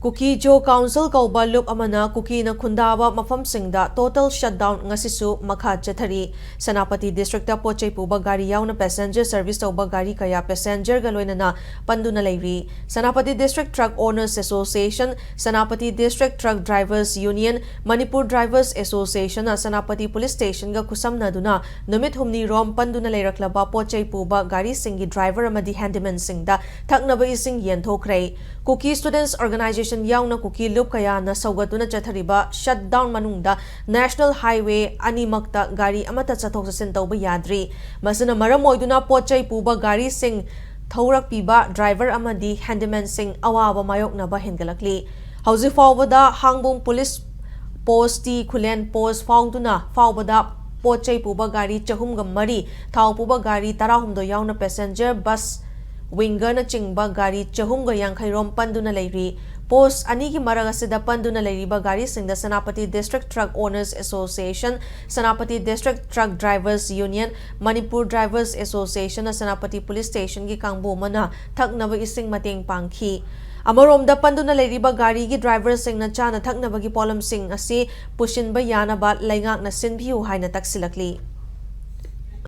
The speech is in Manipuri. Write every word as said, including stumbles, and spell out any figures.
ꯀꯨꯀꯤ ꯖꯣ ꯀꯥꯎꯟꯁꯤꯜ ꯀꯧꯕ ꯂꯨꯞ ꯑꯃꯅ ꯀꯨꯀꯤꯅ ꯈꯨꯟꯗꯥꯕ ꯃꯐꯝꯁꯤꯡꯗ total shutdown ꯉꯁꯤꯁꯨ ꯃꯈꯥ ꯆꯠꯊꯔꯤ꯫ ꯁꯦꯅꯥꯄꯇꯤ district ꯇ ꯄꯣꯠ ꯆꯩ ꯄꯨꯕ ꯒꯥꯔꯤ ꯌꯥꯎꯅ passenger service ꯇꯧꯕ ꯒꯥꯔꯤ ꯀꯌꯥ passenger ꯒ ꯂꯣꯏꯅꯅ ꯄꯟꯗꯨꯅ ꯂꯩꯔꯤ꯫ Senapati District Truck Owners Association, Senapati District Truck Drivers Union, Manipur Drivers Association ꯅ ꯁꯦꯅꯥꯄꯇꯤ police station ꯒ ꯈꯨꯠꯁꯝꯅꯗꯨꯅ ꯅꯨꯃꯤꯠ ꯍꯨꯝꯅꯤꯔꯣꯝ ꯄꯟꯗꯨꯅ ꯂꯩꯔꯛꯂꯕ ꯄꯣꯠ ꯆꯩ ꯄꯨꯕ ꯒꯥꯔꯤꯁꯤꯡꯒꯤ driver ꯑꯃꯗꯤ handyman ꯁꯤꯡꯗ ꯊꯛꯅꯕ ꯏꯁꯤꯡ ꯌꯦꯟꯊꯣꯛꯈ꯭ꯔꯦ꯫ Kuki Students Organisation ꯌꯥꯎꯅ ꯀꯨꯀꯤ ꯂꯨꯞ ꯀꯌꯥꯅ ꯁꯧꯒꯠꯇꯨꯅ ꯆꯠꯊꯔꯤꯕ shutdown ꯃꯅꯨꯡꯗ National Highway ꯑꯅꯤꯃꯛꯇ ꯒꯥꯔꯤ ꯑꯃꯠꯇ ꯆꯠꯊꯣꯛ ꯆꯠꯁꯤꯟ ꯇꯧꯕ ꯌꯥꯗ꯭ꯔꯤ꯫ ꯃꯁꯤꯅ ꯃꯔꯝ ꯑꯣꯏꯗꯨꯅ ꯄꯣꯠ ꯆꯩ ꯄꯨꯕ ꯒꯥꯔꯤꯁꯤꯡ ꯊꯧꯔꯛꯄꯤꯕ driver ꯑꯃꯗꯤ handyman ꯁꯤꯡ ꯑꯋꯥꯕ ꯃꯥꯌꯣꯛꯅꯕ ꯍꯦꯟꯒꯠꯂꯛꯂꯤ꯫ ꯍꯧꯖꯤꯛ ꯐꯥꯎꯕꯗ ꯍꯥꯡꯕꯨꯡ police post ꯇꯤ ꯈꯨꯂꯦꯟ post ꯐꯥꯎꯗꯨꯅ ꯐꯥꯎꯕꯗ ꯄꯣꯠ ꯆꯩ ꯄꯨꯕ ꯒꯥꯔꯤ ꯆꯍꯨꯝꯒ ꯃꯔꯤ, ꯊꯥꯎ ꯄꯨꯕ ꯒꯥꯔꯤ ꯇꯔꯥꯍꯨꯝꯗꯣꯏ ꯌꯥꯎꯅ passenger bus, winger ꯅꯆꯤꯡꯕ ꯒꯥꯔꯤ ꯆꯍꯨꯝꯒ ꯌꯥꯡꯈꯩ ꯔꯣꯝ ꯄꯟꯗꯨꯅ ꯂꯩꯔꯤ꯫ Post ꯑꯅꯤꯒꯤ ꯃꯔꯛ ꯑꯁꯤꯗ ꯄꯟꯗꯨꯅ ꯂꯩꯔꯤꯕ ꯒꯥꯔꯤꯁꯤꯡꯗ Senapati District Truck Owners Association, Senapati District Truck Drivers Union, Manipur Drivers Association ꯅ ꯁꯦꯅꯥꯄꯇꯤ police station ꯒꯤ ꯀꯥꯡꯕꯨ ꯑꯃꯅ ꯊꯛꯅꯕ ꯏꯁꯤꯡ ꯃꯇꯦꯡ ꯄꯥꯡꯈꯤ꯫ ꯑꯃꯔꯣꯝꯗ ꯄꯟꯗꯨꯅ ꯂꯩꯔꯤꯕ ꯒꯥꯔꯤꯒꯤ driver ꯁꯤꯡꯅ ꯆꯥꯅ ꯊꯛꯅꯕꯒꯤ ꯄꯣꯠꯂꯝꯁꯤꯡ ꯑꯁꯤ ꯄꯨꯁꯤꯟꯕ ꯌꯥꯅꯕ ꯂꯩꯉꯥꯛꯅ ꯁꯤꯟꯕꯤꯌꯨ ꯍꯥꯏꯅ ꯇꯛꯁꯤꯜꯂꯛꯂꯤ꯫